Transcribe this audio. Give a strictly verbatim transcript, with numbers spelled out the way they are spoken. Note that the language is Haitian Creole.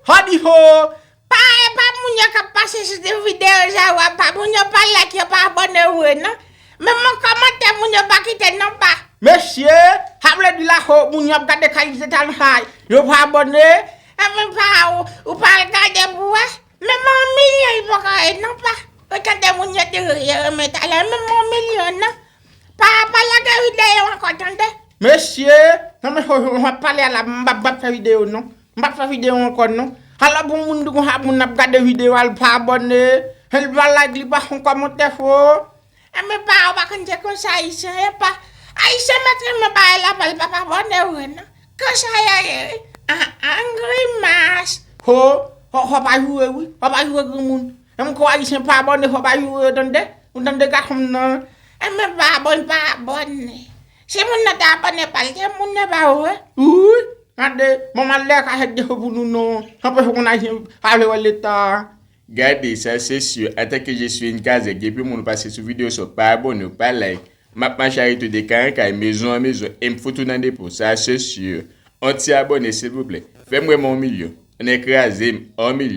Hòdi ho! Pa, e pa moun yo k ap pase sou videyo sa yo, pa moun yo pa like, yo pa abòne vre non. Menm yon kòmantè moun yo pa kite non pa. Mesye, sa vle di la ho, moun yo ap gade kalite talan sa, yo pa abòne. Enben pa ou, ou pa al gade pou wè. Menm yon milyon li poko ye non pa. Ou tande moun yo di yo renmen talan, menm yon milyon non. Pa, pa lage videyo ankò tande. Mesye, nan men ho, ho, m ap pale a la, m p ap, m p ap fè videyo non. M p ap fè videyo ankò non. Alò pou moun di konsa moun ap gade videyo a, l pa abòne, l pa like, li pa fè yon kòmantè fo. Enben pa, ou pa konn se konsa ayisyen ye pa. Ayisyen mèt renmen bagay la pa, l p ap abòne vre non. Konsa yo ye wi. Ah, ah, grimas. Ho, ho, ho pa joure wi, ho pa joure granmoun. Menm kou ayisyen pa abòne, ho pa joure yo tande. Ou tande gason m nan. Enben pa abòne, pa abòne. Si moun nan te abòne pa l, se moun nan pa ou wi. Wi, tande, manman lè kachèt defo pou nou non. Anpèch ou konn ayisyen pa vle wè leta. Gade, sa se si, antanke je suis une kazèk, depi moun ou pase sou videyo sa w pa abòne, w pa like, m ap mache a retou de kay an kay, mezon an mezon, e m fout ou nan depo, sa se si. On ti abòne silvouplè. Fè m wè m on milyon. Ann ekraze m, on milyon.